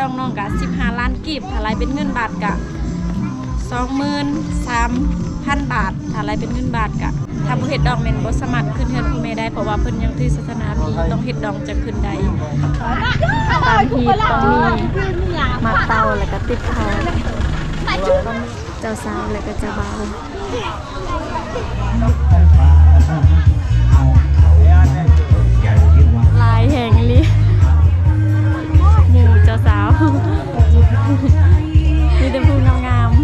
ດອງນ້ອງກະສິບຫ້າລ້ານກີບ, ຖ້າໄລ່ເປັນເງິນບາດກະສອງໝື່ນສາມພັນບາດ, ຖ້າໄລ່ເປັນເງິນບາດກະ ຖ້າບໍ່ເຮັດດອງແມ່ນບໍ່ສາມາດຂຶ້ນເຮືອນພໍ່ແມ່ໄດ້ ເພາະວ່າເພິ່ນຍັງຖືສາສະໜາພີ, ຕ້ອງເຮັດດອງຈັ່ງຂຶ້ນໄດ້. ຕາມຮີດຕ້ອງມີໝາກເຕົ້າ ແລ້ວກະຕິບເຂົ້າ ເຈົ້າສາວ ແລ້ວກະເຈົ້າບ່າວ. ຫຼາຍແຮງອີ່ຫຼີ ໝູ່ເຈົ້າສາວ ມີແຕ່ຜູ້ງາມໆ.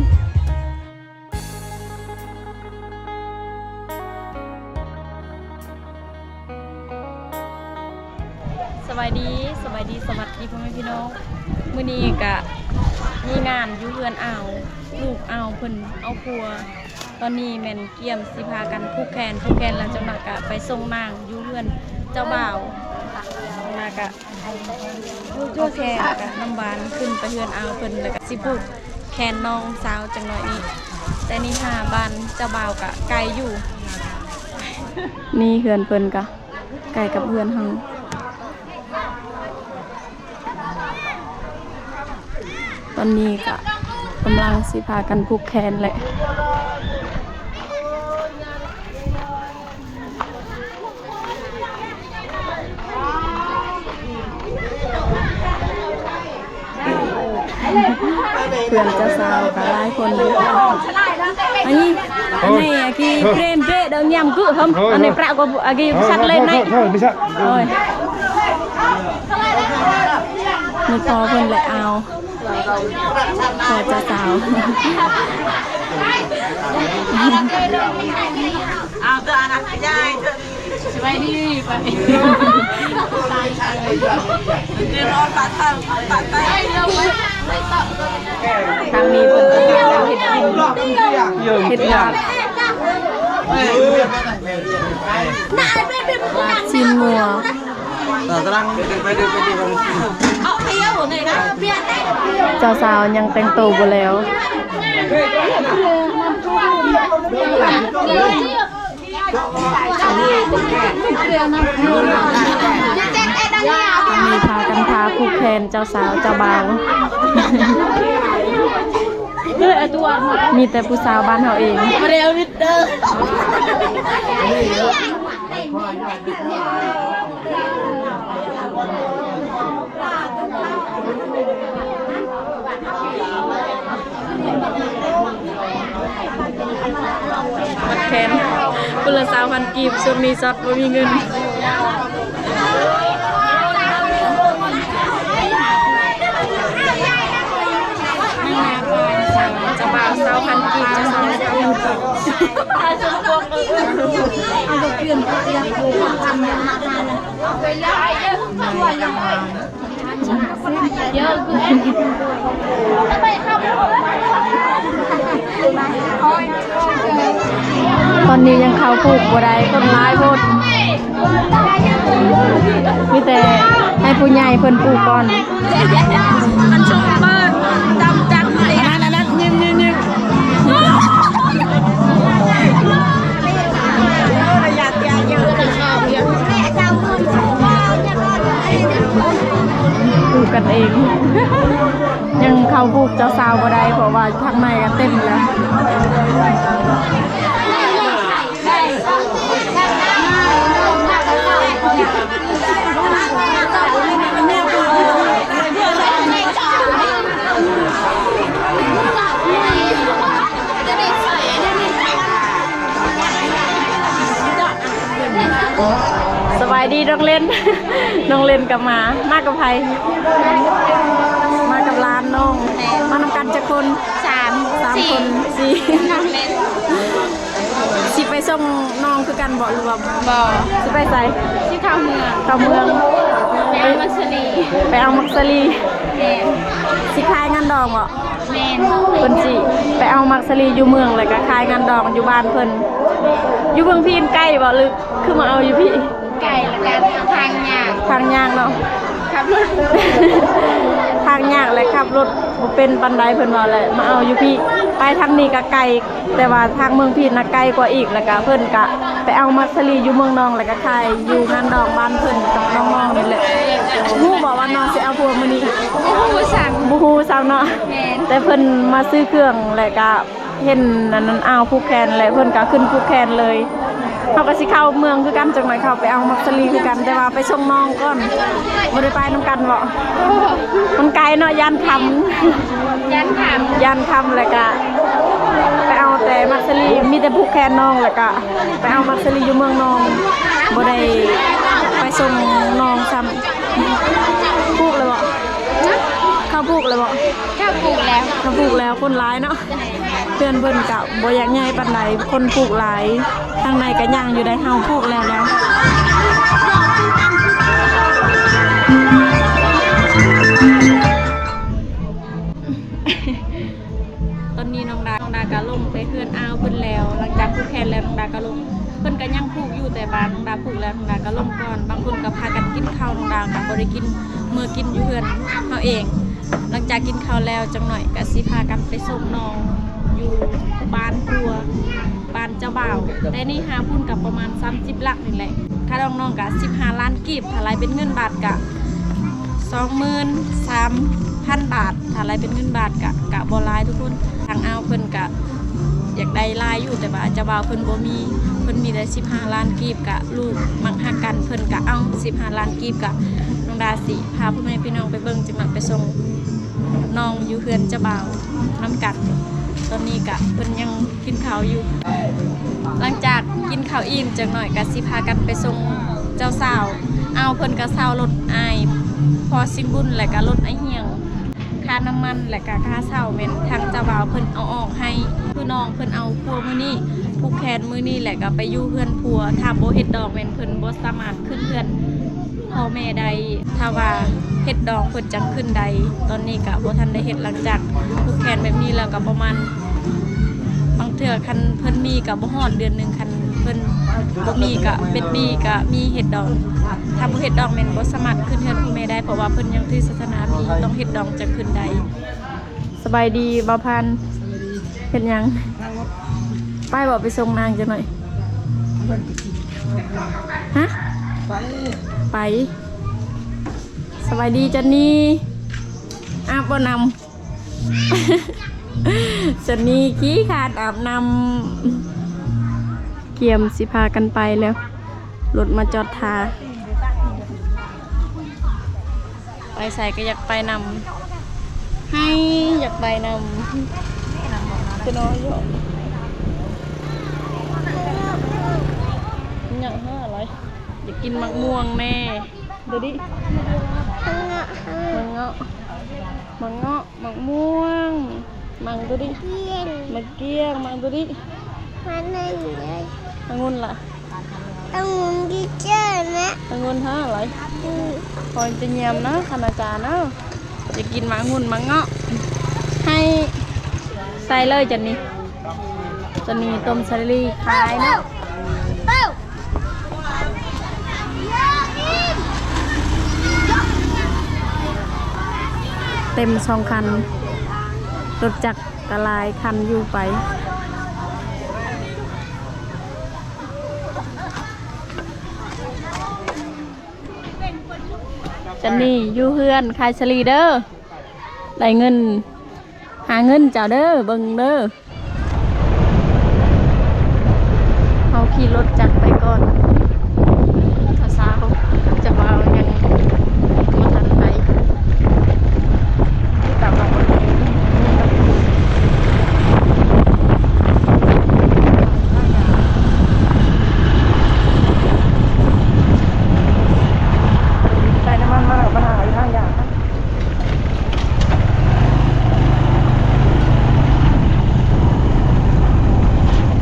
ສະບາຍດີ, ສະບາຍດີ, ສະຫວັດດີພໍ່ແມ່ພີ່ນ້ອງ. ມື້ນີ້ກະມີງານຢູ່ເຮືອນອາວ, ລູກອາວເພິ່ນເອົາຜົວ. ຕອນນີ້ແມ່ນກຽມຊິພາກັນຜູກແຂນ, ຜູກແຂນແລ້ວຈັກໜ່ອຍກະໄປສົ່ງນາງຢູ່ເຮືອນເຈົ້າບ່າວ, ແລ້ວກະເອົາແຂນ ແລ້ວກະນ້ຳຫວານຂຶ້ນໄປເຮືອນອາວເພິ່ນ, ແລ້ວກະຊິຜູກແຂນນ້ອງສາວຈັກໜ່ອຍນີ້. ແຕ່ນີ້ຫາບ້ານເຈົ້າບ່າວກະໄກຢູ່, ນີ້ເຮືອນເພິ່ນກະ ໃກ້ກັບເຮືອນເຮົາ. ຕອນນີ້ກະກຳລັງຊິພາກັນຜູກແຂນແຫຼະ. ເພື່ອນເຈົ້າສາວກໍຫຼາຍຄົນຢູ່. ອັນນີ້ ອັນນີ້ອາກີເກຣມເບດຽວຍາມກຶຫຶມ ອັນນີ້ປະກໍອາກີຊັດເລີຍນາຍ. ໂອ້ຍ ມີພໍ່ເພິ່ນແຫຼະ ອາວ ພໍ່ເຈົ້າສາວ. ເອົາເດີ ອັນນັ້ນຍາຍເດີ. ສະບາຍດີ ປານນີ້ ທາງນີ້ເພິ່ນກໍເຮັດກິນ ເຮັດລາບ ລາບຊີ້ນງົວ. ເຈົ້າສາວຍັງແຕ່ງໂຕບໍ່ແລ້ວ. ມີພາກັນພາຜູກແຂນເຈົ້າສາວເຈົ້າບ່າວ. ມີແຕ່ຜູ້ສາວບ້ານເຮົາເອງ. ມັດແຂນ ຄົນລະຊາວພັນກີບ, ຊ່ວງນີ້ຊັອດ ບໍ່ມີເງິນ. ເຈົ້າບ່າວຊາວພັນກີບ, ເຈົ້າສາວຊາວພັນກີບ. ຕອນນີ້ຍັງເຂົ້າຜູກບໍ່ໄດ້, ຄົນຫຼາຍໂພດ. ມີແຕ່ໃຫ້ຜູ້ໃຫຍ່ເພິ່ນຜູກກ່ອນ. ອັນນັ້ນ ອັນນັ້ນ ຍິ້ມ ຍິ້ມ ຍິ້ມ. ຜູກກັນເອງ. ຍັງເຂົ້າຜູກເຈົ້າສາວບໍ່ໄດ້ ເພາະວ່າທາງໃນກໍເຕັມແລ້ວ. ສະບາຍດີນ້ອງເລນ. ນ້ອງເລນກໍມາ. ມາກັບໃຜ? ມາກັບຫຼານນ້ອງ. ແມ່ນ. ມານຳກັນຈັກຄົນ? ສາມ ສາມ ສີ່ ຄົນ ສີ່. ນ້ອງເລນ ຊິໄປສົ່ງນ້ອງຄືກັນບໍ່ ຫຼືວ່າ? ບໍ່. ຊິໄປໃສ? ຊິເຂົ້າເມືອງ. ເຂົ້າເມືອງ ໄປເອົາໝາກສາລີ. ໄປເອົາໝາກສາລີ. ແມ່ນ. ຊິຂາຍງານດອງບໍ່? ແມ່ນ. ເພິ່ນຊິໄປເອົາໝາກສາລີຢູ່ເມືອງ ແລ້ວກໍຂາຍງານດອງຢູ່ບ້ານເພິ່ນ. ຢູ່ເມືອງພີນໄກບໍ່ ຫຼືຄືມາເອົາຢູ່ພີ້? ໄກ ແລ້ວກໍທາງຍາກ. ທາງຍາກເນາະ. ຂັບລົດ ທາງຍາກ ແລະ ຂັບລົດບໍ່ເປັນປານໃດ ເພິ່ນວ່າແຫຼະ. ມາເອົາຢູ່ພີ້ ໄປທາງນີ້ກໍໄກ ແຕ່ວ່າທາງເມືອງພີນນະໄກກວ່າອີກ. ແລ້ວກໍເພິ່ນກໍໄປເອົາໝາກສາລີຢູ່ເມືອງນອງ ແລ້ວກໍຂາຍຢູ່ງານດອງບ້ານເພິ່ນກັບນ້ອງໆນີ້ແຫຼະ. ຮູ້ບໍ່ວ່ານ້ອງຊິເອົາຜົວມື້ນີ້? ຮູ້. ສ້າງ ຮູ້ຊ້ຳເນາະ. ແມ່ນ. ແຕ່ເພິ່ນມາຊື້ເຄື່ອງ ແລະກະເຫັນອັນນັ້ນ ອ່າວຜູກແຂນ ແລະເພິ່ນກະຂຶ້ນຜູກແຂນເລີຍ. ເຮົາກະຊິເຂົ້າເມືອງຄືກັນ ຈັກໜ່ອຍເຂົ້າໄປເອົາໝາກສາລີຄືກັນ ແຕ່ວ່າໄປສົ່ງນ້ອງກ່ອນ. ບໍ່ໄດ້ໄປນຳກັນເບາະ? ມັນໄກເນາະ ຢ້ານຄ່ຳ ຢ້ານຄ່ຳ ຢ້ານຄ່ຳ ແລະກະໄປເອົາແຕ່ໝາກສາລີ ມີແຕ່ຜູກແຂນນ້ອງ ແລະກະໄປເອົາໝາກສາລີຢູ່ເມືອງນ້ອງ ບໍ່ໄດ້ໄປສົ່ງນ້ອງຊ້ຳ. ຜູກແລ້ວເບາະ? ເຂົ້າຜູກແລ້ວເບາະ? ເຂົ້າຜູກແລ້ວ ເຂົ້າຜູກແລ້ວ. ຄົນຫຼາຍເນາະ. ເພື່ອນເພິ່ນກະບໍ່ຢາກໃຫຍ່ປານໃດ ຄົນຜູກຫຼາຍ. ທາງໃນກະຍ່າງຢູ່ໃດ໋ ເຮົາຜູກແລ້ວແລ້ວ. ຕອນນີ້ນ້ອງດາ ນ້ອງດາກະລົງແຕ່ເຮືອນອ້າວເພິ່ນແລ້ວ. ຫຼັງຈາກຜູກແຂນແລ້ວ ນ້ອງດາກະລົງ. ເພິ່ນກະຍັງຜູກຢູ່ ແຕ່ວ່ານ້ອງດາຜູກແລ້ວ ນ້ອງດາກະລົງກ່ອນ. ບາງຄົນກະພາກັນກິນເຂົ້າ ນ້ອງດາກະບໍ່ໄດ້ກິນ ເມືອກິນຢູ່ເຮືອນເຮົາເອງ. ຫຼັງຈາກກິນເຂົ້າແລ້ວ ຈັກໜ່ອຍກະຊິພາກັນໄປສົ່ງນ້ອງຢູ່ບ້ານຜົວ ບ້ານເຈົ້າບ່າວ. ແຕ່ນີ້ຫາພຸ້ນກະປະມານສາມສິບຫຼັກນີ້ແຫຼະ. ຄ່າດອງນ້ອງກະສິບຫ້າລ້ານກີບ ຖ້າໄລ່ເປັນເງິນບາດກະສອງໝື່ນສາມພັນບາດ. ຖ້າໄລ່ເປັນເງິນບາດກະ ກະບໍ່ຫຼາຍທຸກຄົນ. ທາງອ້າວເພິ່ນກະຢາກໄດ້ຫຼາຍຢູ່ ແຕ່ວ່າເຈົ້າບ່າວເພິ່ນບໍ່ມີ ເພິ່ນມີແຕ່ສິບຫ້າລ້ານກີບ. ກະລູກມັກຮັກກັນ ເພິ່ນກະເອົາສິບຫ້າລ້ານກີບ. ກະນ້ອງດາຊິພາພໍ່ແມ່ພີ່ນ້ອງໄປເບິ່ງ ຈັກໜ່ອຍໄປສົ່ງນ້ອງຢູ່ເຮືອນເຈົ້າບ່າວນຳກັນ. ຕອນນີ້ກະເພິ່ນຍັງ ກິນເຂົ້າຢູ່. ຫຼັງຈາກກິນເຂົ້າອີ່ມຈັກໜ່ອຍກະຊິພາກັນໄປສົ່ງເຈົ້າສາວ. ອ້າວເພິ່ນກະເຊົ່າລົດອ້າຍພໍ່ສິງບຸນ ແລະກະລົດອ້າຍຮຽງ. ຄ່ານ້ຳມັນ ແລະກະຄ່າເຊົ່າແມ່ນທາງເຈົ້າບ່າວເພິ່ນເອົາອອກໃຫ້. ຄືນ້ອງເພິ່ນເອົາຜົວມື້ນີ້ ຜູກແຂນມື້ນີ້ ແລະກະໄປຢູ່ເຮືອນຜົວ. ຖ້າບໍ່ເຮັດດອງແມ່ນເພິ່ນບໍ່ສາມາດຂຶ້ນເຮືອນ ພໍ່ແມ່ໄດ້. ຖ້າວ່າເຮັດດອງເພິ່ນຈັ່ງຂຶ້ນໄດ້. ຕອນນີ້ກະບໍ່ທັນໄດ້ເຮັດ. ຫຼັງຈາກຜູກແຂນແບບນີ້ແລ້ວກະປະມານ ບາງເທື່ອຄັນເພິ່ນມີກະບໍ່ຮອດເດືອນໜຶ່ງ. ຄັນເພິ່ນບໍ່ມີກະເປັນປີກະມີເຮັດດອງ. ຖ້າບໍ່ເຮັດດອງແມ່ນບໍ່ສາມາດຂຶ້ນເຮືອນພໍ່ແມ່ໄດ້ ເພາະວ່າເພິ່ນຍັງຖືສາສະໜາພີ ຕ້ອງເຮັດດອງຈັ່ງຂຶ້ນໄດ້. ສະບາຍດີບ່າວພັນ. ເຮັດຫຍັງ? ໄປບໍ່ ໄປສົ່ງນາງຈັກໜ່ອຍ? ຮະ? ໄປ ໄປ. ສະບາຍດີຈັນນີ. ອາບບໍ່ນ້ຳ? ຈັນນີຂີ້ຄ້ານອາບນ້ຳ. ກຽມຊິພາກັນໄປແລ້ວ ລົດມາຈອດຖ້າ. ໄປໃສກະຢາກໄປນຳ ໃຫ້ຢາກໄປນຳ. ຈະນ້ອຍຢູ່ ຍາກຫາຫຼາຍ. ຢາກກິນໝາກມ່ວງແນ່. ດູດິ ໝາກເງາະ ໝາກເງາະ ໝາກມ່ວງ. ມັງດູດິ ໝາກກ້ຽງ ໝາກກ້ຽງ. ມັງດູດິ ມັນນັ້ນເລີຍ. ອະງຸ່ນລະ? ອະງຸ່ນທີ່ເຈີນະ ອະງຸ່ນຫາຫຼາຍ. ອືມ ຄອຍຈະຢ້ຽມນະ ຄະນາຈານະ. ຢາກກິນໝາກອະງຸ່ນ ໝາກເງາະ. ໃຫ້ໃສ່ເລີຍຈັນນີ. ຕົວນີ້ຕົ້ມສາລີຂາຍເນາະ. ເຕັມສອງຄັນ ລົດຈັກກະຫຼາຍຄັນຢູ່ໄປ. ຈັນນີຢູ່ເຮືອນຂາຍສາລີເດີ ໄດ້ເງິນ ຫາເງິນເຈົ້າເດີ ເບິ່ງເດີ. ເຮົາຂີ່ລົດຈັກໄປກ່ອນ ເຊົ້າໆ ຈັກວ່າຍັງບໍ່ທັນໄປ. ໃສ່ນ້ຳມັນມາແລ້ວ ບັນຫາຢູ່ທາງຢ່າງ.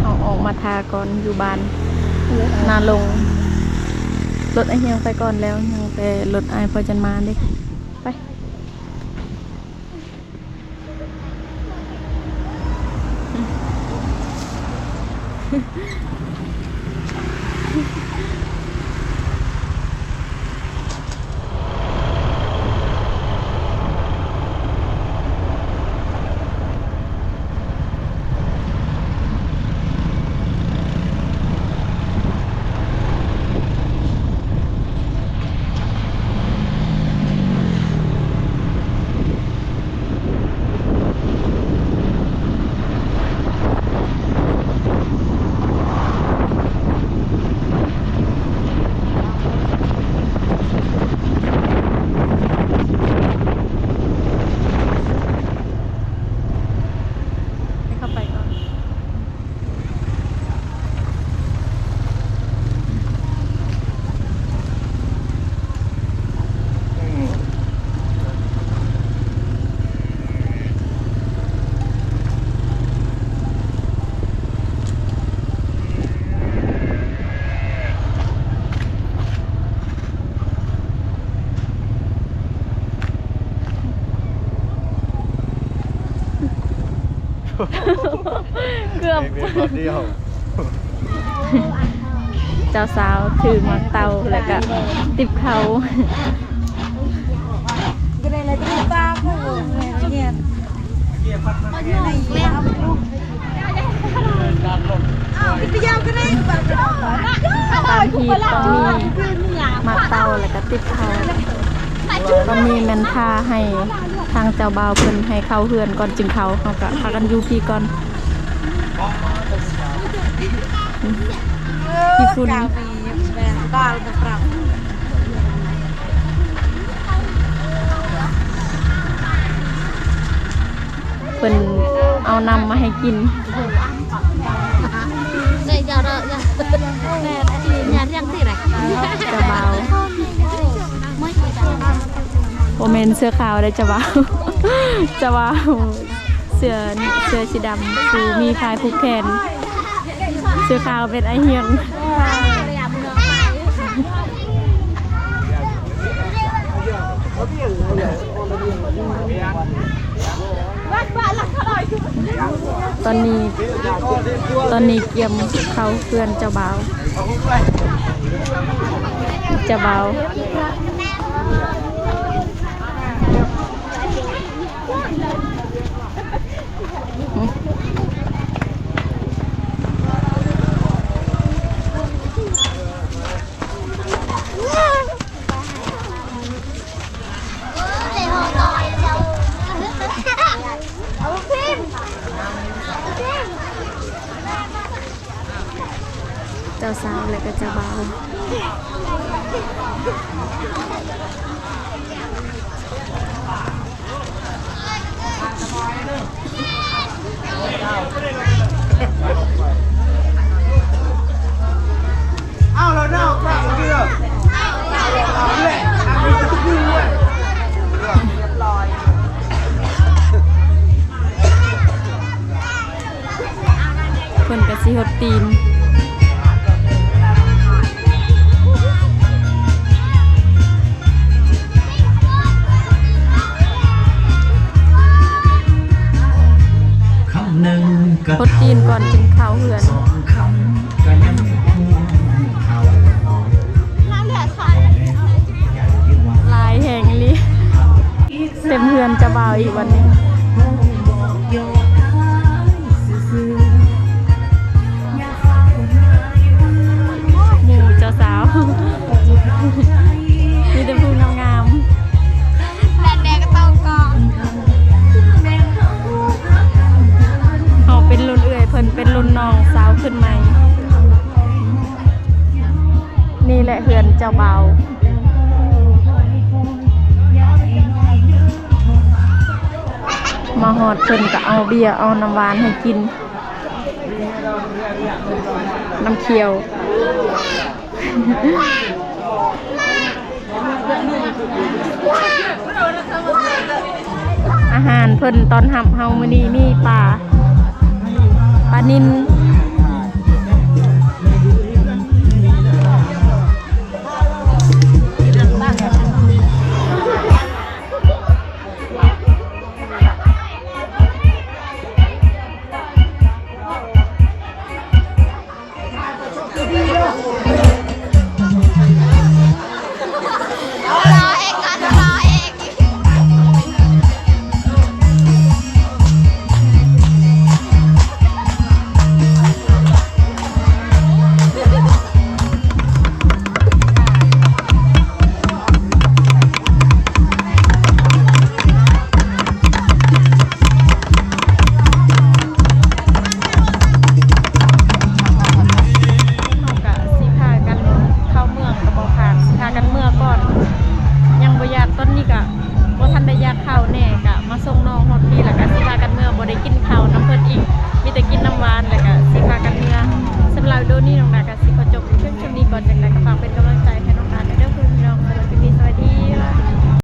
ເຮົາອອກມາຖ້າກ່ອນຢູ່ບ້ານນາລົງ. ລົດອ້າຍຮຽງໄປກ່ອນແລ້ວ ຍັງແຕ່ລົດອ້າຍພໍ່ຈັນມາເດ້. ໄປ. ເ ເກືອບ ເປັນບາດດຽວ. ເຈົ້າສາວຖືໝາກເຕົ່າ ແລ້ວກະຕິບເຂົ້າ. ຕາມຮີດຕ້ອງມີໝາກເຕົ່າ ແລ້ວກະຕິບເຂົ້າ. ຕອນນີ້ແມ່ນຖ້າໃຫ້ທາງເຈົ້າບ່າວເພິ່ນໃຫ້ເຂົ້າເຮືອນກ່ອນຈຶ່ງເຂົ້າ ເຮົາກະພາກັນຢູ່ພີ້ກ່ອນ. ຂີ້ຝຸ່ນ ເພິ່ນເອົານ້ຳມາໃຫ້ກິນ. ເຈົ້າບ່າວ ບໍ່ແມ່ນເສື້ອຂາວເດ້ ເຈົ້າບ່າວ ເຈົ້າບ່າວ ເສື້ອ ເສື້ອສີດຳ ຜູ້ມີພາຍຜູກແຂນ. ເສື້ອຂາວເປັນອາຮຽນ. ຕອນນີ້ ຕອນນີ້ກຽມເຂົ້າເຮືອນເຈົ້າບ່າວ ເຈົ້າບ່າວ. ເຈົ້າສາວ ແລະກະເຈົ້າບ່າວ. ເພິ່ນກະຊິຫົດຕີນ. ຫົດຕີນກ່ອນຈຶ່ງເຂົ້າເຮືອນ. ຫຼາຍແຮງອີ່ຫຼີ. ເຕັມເຮືອນເຈົ້າບ່າວອີກບັດນີ້. ໝູ່ເຈົ້າສາວ ມີແຕ່ຜູ້ງາມໆ. ແດດແດດກໍຕ້ອງກອງ. ເຮົາເປັນລຸ້ນເອື້ອຍ ເພິ່ນເປັນລຸ້ນນ້ອງສາວຂຶ້ນໃໝ່. ນີ້ແຫຼະເຮືອນເຈົ້າບ່າວ. ມາຮອດເພິ່ນກະເອົາເບຍ ເອົານ້ຳຫວານໃຫ້ກິນ ນ້ຳຂຽວ. ອາຫານເພິ່ນຕ້ອນຮັບເຮົາມື້ນີ້ມີປາ ປານິນ. ເຮົາກະຊິພາກັນເຂົ້າເມືອງກະບໍ່ຜ່ານ ຊິພາກັນເມືອກ່ອນ ຍັງບໍ່ຢາກ ຕອນນີ້ກະບໍ່ທັນໄດ້ຢາກເຂົ້າແນ່ ກະມາສົ່ງນ້ອງຮອດພີ້ ລະກະຊິພາກັນເມືອ ບໍ່ໄດ້ກິນເຂົ້ານຳເພິ່ນອີກ ມີແຕ່ກິນນ້ຳຫວານ ລະກະຊິ